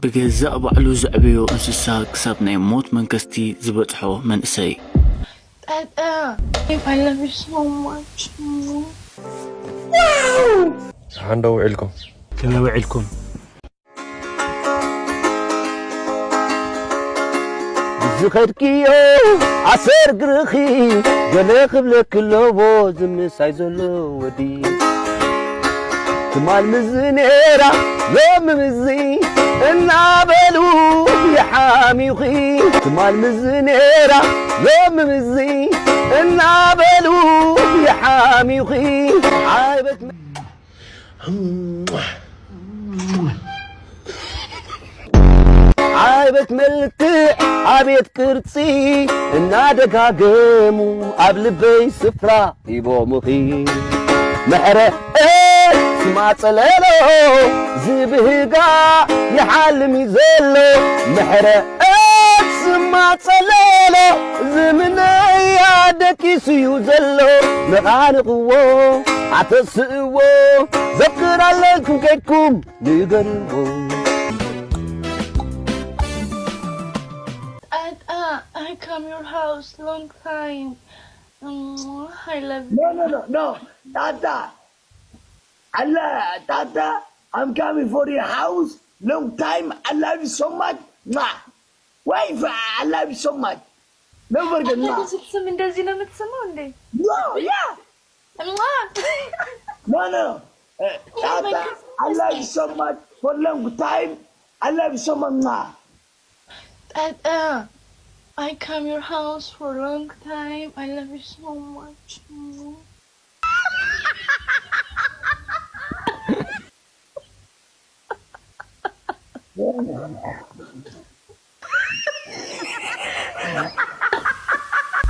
ብገዛእ ባዕሉ ዘዕበዮ እንስሳ ክሳብ ናይ ሞት መንከስቲ ዝበጽሖ መንእሰይ። Tata, I love you so much. ሰሓን ዶ ውዒልኩም? ከመይ ውዒልኩም? ዝኸድክዮ ኣሰር ግርኺ ገለ ክብለኪ ኣለዎ ዝምሳይ ዘሎ ወዲ ትማል ምዚ ነራ ሎሚ ምዚ እናበሉ ይሓሚኺ ትማል ምዚ ነራ ሎሚ ምዚ እናበሉ ይሓሚኺ ዓበት ዓቤት መልክዕ ዓቤት ቅርጺ እናደጋገሙ ኣብ ልበይ ስፍራ ሂቦምኺ ምሕረት ስማ ጸለሎ ዝብህጋ ይሓልም እዩ ዘሎ ምሕረት ስማ ጸለሎ ዝምነያ ደቂሱ እዩ ዘሎ ነቓንቕዎ ኣተስእዎ ዘፍቅር ኣለልኩም ከድኩም ንገርዎ Tata, I come your house long time. Mm, I love you. No, no, no, no. Tata. Allah, Tata, I'm coming for your house. Long time. I love you so much. Mwah. Wife, I love you so much. Don't forget, አንተ mwah. ስትስም እንደዚህ ነው የምትስመው እንዴ? No, yeah. እማ! No, no. Uh, Tata, I love you so much for long time. I love you so much. Mwah. Tata, I come your house for a long time. I love you so much.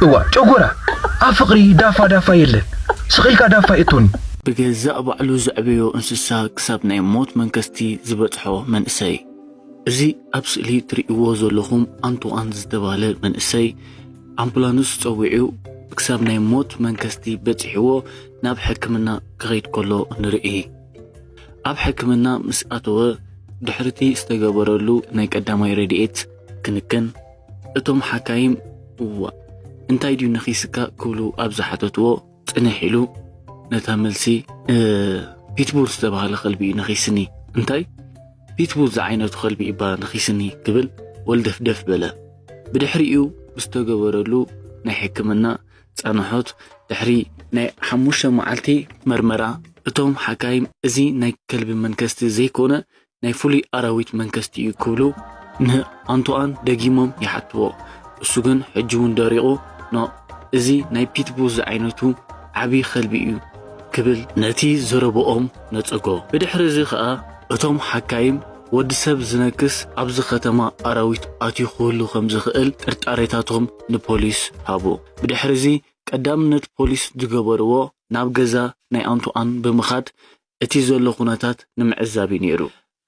እዋ ጨጎራ ኣብ ፍቕሪ ዳፋ ዳፋ የለን ስቕ ኢልካ ዳፋ የእቶኒ። ብገዛእ ባዕሉ ዘዕበዮ እንስሳ ክሳብ ናይ ሞት መንከስቲ ዝበጽሖ መንእሰይ። እዚ ኣብ ስእሊ ትርእይዎ ዘለኹም ኣንቱኣን ዝተባህለ መንእሰይ ኣምቡላንስ ጸዊዑ ክሳብ ናይ ሞት መንከስቲ በጺሕዎ ናብ ሕክምና ክኸይድ ከሎ ንርኢ። ኣብ ሕክምና ምስ ኣተወ ድሕርቲ ዝተገበረሉ ናይ ቀዳማይ ረድኤት ክንክን እቶም ሓካይም እዋ እንታይ ድዩ ነኺስካ ክብሉ ኣብ ዝሓተትዎ ጽንሕ ኢሉ ነታ መልሲ እ፣ ፒትቡል ዝተባህለ ከልቢ እዩ ነኺስኒ። እንታይ ፒትቡል ዝዓይነቱ ከልቢ እባ ነኺስኒ ክብል ወልደፍደፍ በለ። ብድሕሪኡ ብዝተገበረሉ ናይ ሕክምና ጻንሖት ድሕሪ ናይ ሓሙሽተ መዓልቲ መርመራ እቶም ሓካይም እዚ ናይ ከልቢ መንከስቲ ዘይኮነ ናይ ፍሉይ ኣራዊት መንከስቲ እዩ ክብሉ ንኣንቶኣን ደጊሞም ይሓትዎ። እሱ ግን ሕጂ እውን ደሪቑ ኖ እዚ ናይ ፒትቡል ዝዓይነቱ ዓቢ ከልቢ እዩ ክብል ነቲ ዘረብኦም ነጸጎ። ብድሕሪ እዚ ኸኣ እቶም ሓካይም ወዲ ሰብ ዝነክስ ኣብዚ ከተማ ኣራዊት ኣትዩ ክህሉ ከም ዝኽእል ጥርጣሬታቶም ንፖሊስ ሃቡ። ብድሕሪ እዚ ቀዳምነት ፖሊስ ዝገበርዎ ናብ ገዛ ናይ ኣንቶኣን ብምኻድ እቲ ዘሎ ኩነታት ንምዕዛብ እዩ ነይሩ።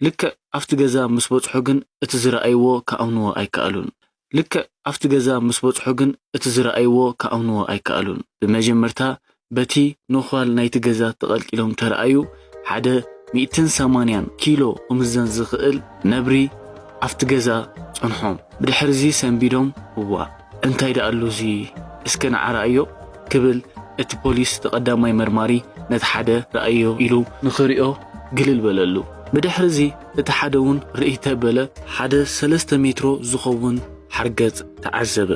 ልክዕ ኣብቲ ገዛ ምስ በጽሑ ግን እቲ ዝረኣይዎ ክኣምንዎ ኣይከኣሉን። ልክዕ ኣብቲ ገዛ ምስ በጽሑ ግን እቲ ዝረኣይዎ ክኣምንዎ ኣይከኣሉን። ብመጀመርታ በቲ ነዃል ናይቲ ገዛ ተቐልቂሎም ተረኣዩ ሓደ ሚእትን ሰማንያን ኪሎ ክምዘን ዝኽእል ነብሪ ኣብቲ ገዛ ጸንሖም። ብድሕርዚ ሰንቢዶም እዋ እንታይ ደኣ ኣሎ እዚ እስከ ንዓ ረኣዮ ክብል እቲ ፖሊስ እቲ ቀዳማይ መርማሪ ነቲ ሓደ ረኣዮ ኢሉ ንኽሪኦ ግልል በለሉ። ብድሕርዚ እቲ ሓደ እውን ርእይ ተበለ ሓደ ሰለስተ ሜትሮ ዝኸውን ሓርገጽ ተዓዘበ።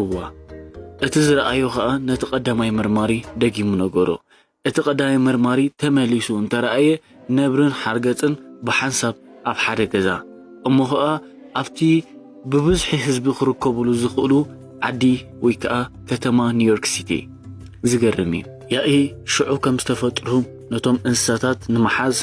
እዋ እቲ ዝረኣዮ ኸኣ ነቲ ቀዳማይ መርማሪ ደጊሙ ነገሮ። እቲ ቀዳማይ መርማሪ ተመሊሱ እንተረኣየ ነብርን ሓርገጽን ብሓንሳብ ኣብ ሓደ ገዛ እሞ ኸኣ ኣብቲ ብብዝሒ ህዝቢ ክርከብሉ ዝኽእሉ ዓዲ ወይ ከኣ ከተማ ኒውዮርክ ሲቲ። ዝገርም እዩ። ያኢ ሽዑ ከም ዝተፈጥሩ ነቶም እንስሳታት ንምሓዝ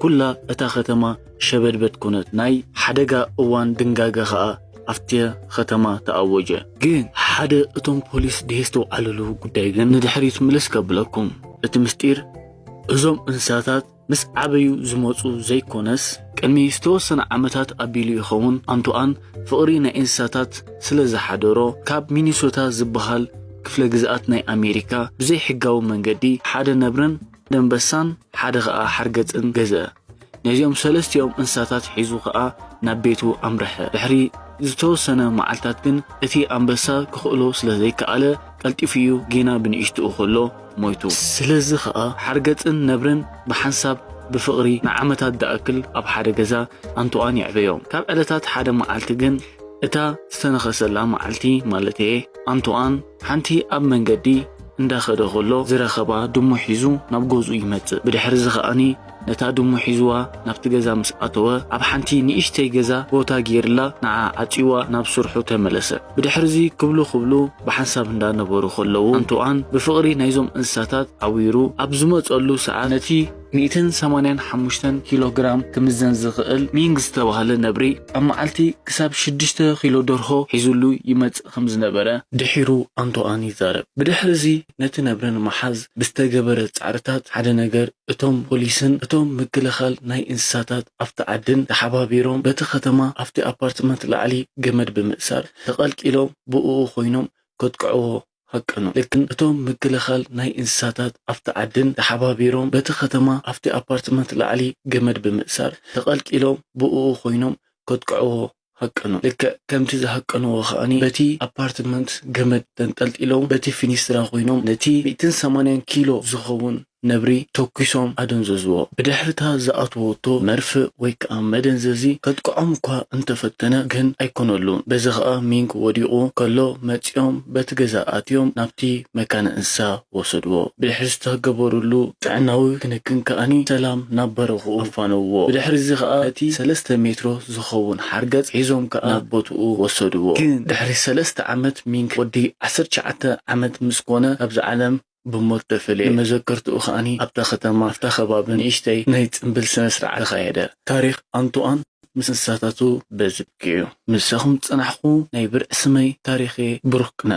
ኩላ እታ ከተማ ሸበድበድ ኮነት። ናይ ሓደጋ እዋን ድንጋገ ኸኣ ኣብቲ ከተማ ተኣወጀ። ግን ሓደ እቶም ፖሊስ ደየስተውዓልሉ ጉዳይ ግን ንድሕሪት ምልስ ከብለኩም። እቲ ምስጢር እዞም እንስሳታት ምስ ዓበዩ ዝመጹ ዘይኮነስ ቅድሚ ዝተወሰነ ዓመታት ኣቢሉ ይኸውን ኣንቶኣን ፍቕሪ ናይ እንስሳታት ስለ ዝሓደሮ ካብ ሚኒሶታ ዝበሃል ክፍለ ግዝኣት ናይ ኣሜሪካ ብዘይሕጋዊ መንገዲ ሓደ ነብርን ሓደ ኣንበሳን ሓደ ኸኣ ሓርገጽን ገዝአ። ነዚኦም ሰለስቲኦም እንስሳታት ሒዙ ከኣ ናብ ቤቱ ኣምርሐ። ድሕሪ ዝተወሰነ መዓልታት ግን እቲ ኣንበሳ ክኽእሎ ስለ ዘይከኣለ ቀልጢፉ እዩ ጌና ብንእሽትኡ ከሎ ሞይቱ። ስለዚ ከኣ ሓርገጽን ነብርን ብሓንሳብ ብፍቕሪ ንዓመታት ዝኣክል ኣብ ሓደ ገዛ ኣንቶኣን የዕበዮም። ካብ ዕለታት ሓደ መዓልቲ ግን እታ ዝተነኸሰላ መዓልቲ ማለት'የ ኣንቶኣን ሓንቲ ኣብ መንገዲ እንዳኸደ ከሎ ዝረኸባ ድሙ ሒዙ ናብ ገዝኡ ይመጽእ። ብድሕሪ እዚ ከኣኒ ነታ ድሙ ሒዝዋ ናብቲ ገዛ ምስ ኣተወ ኣብ ሓንቲ ንእሽተይ ገዛ ቦታ ገይርላ ንዓ ዓጺዋ ናብ ስርሑ ተመለሰ። ብድሕሪ እዚ ክብሉ ክብሉ ብሓንሳብ እንዳነበሩ ከለዉ ኣንቶኣን ብፍቕሪ ናይዞም እንስሳታት ዓዊሩ ኣብ ዝመጸሉ ሰዓት ነቲ ሚእትን ሰማንያን ሓሙሽተን ኪሎ ግራም ክምዘን ዝኽእል ሚንግ ዝተባህለ ነብሪ ኣብ መዓልቲ ክሳብ ሽዱሽተ ኪሎ ደርሆ ሒዙሉ ይመጽእ ከም ዝነበረ ድሒሩ ኣንቶኣን ይዛረብ። ብድሕሪ እዚ ነቲ ነብሪ ንምሓዝ ብዝተገበረ ጻዕርታት ሓደ ነገር እቶም ፖሊስን እቶም ምክልኻል ናይ እንስሳታት ኣብቲ ዓድን ተሓባቢሮም በቲ ከተማ ኣብቲ ኣፓርትመንት ላዕሊ ገመድ ብምእሳር ተቐልቂሎም ብእኡ ኮይኖም ከጥቅዕዎ ሃቀኑ። ልክን እቶም ምክልኻል ናይ እንስሳታት ኣብቲ ዓድን ተሓባቢሮም በቲ ከተማ ኣብቲ ኣፓርትመንት ላዕሊ ገመድ ብምእሳር ተቐልቂሎም ብእኡ ኮይኖም ከጥቅዕዎ ሃቀኑ። ልክዕ ከምቲ ዝሃቀንዎ ከኣኒ በቲ ኣፓርትመንት ገመድ ተንጠልጢሎም በቲ ፊኒስትራ ኮይኖም ነቲ ሚእትን ሰማንያን ኪሎ ዝኸውን ነብሪ ተኩሶም ኣደንዘዝዎ። ብድሕርታ ዝኣትወቶ መርፍእ ወይ ከኣ መደንዘዚ ከጥቅዖም እኳ እንተፈተነ ግን ኣይኮነሉን። በዚ ከኣ ሚንግ ወዲቑ ከሎ መጺኦም በቲ ገዛ ኣትዮም ናብቲ መካነ እንስሳ ወሰድዎ። ብድሕሪ ዝተገበሩሉ ጥዕናዊ ክንክን ከኣኒ ሰላም ናብ በረኽኡ ኣፋነውዎ። ብድሕሪ እዚ ከኣ እቲ ሰለስተ ሜትሮ ዝኸውን ሓርገጽ ሒዞም ከኣ ናብ ቦትኡ ወሰድዎ። ግን ድሕሪ ሰለስተ ዓመት ሚንግ ወዲ ዓሰርተ ትሽዓተ ዓመት ምስ ኮነ ካብዚ ዓለም ብሞት ተፈልየ። ንመዘከርትኡ ከኣኒ ኣብታ ከተማ ኣብታ ከባቢ ንእሽተይ ናይ ጽምብል ስነ ስርዓት ተኻየደ። ታሪኽ ኣንቱኣን ምስ እንስሳታቱ በዚ ብቂዑ። ምሳኹም ዝጸናሕኩ ናይ ብርዒ ስመይ ታሪኸ ብሩኽ ቅነ።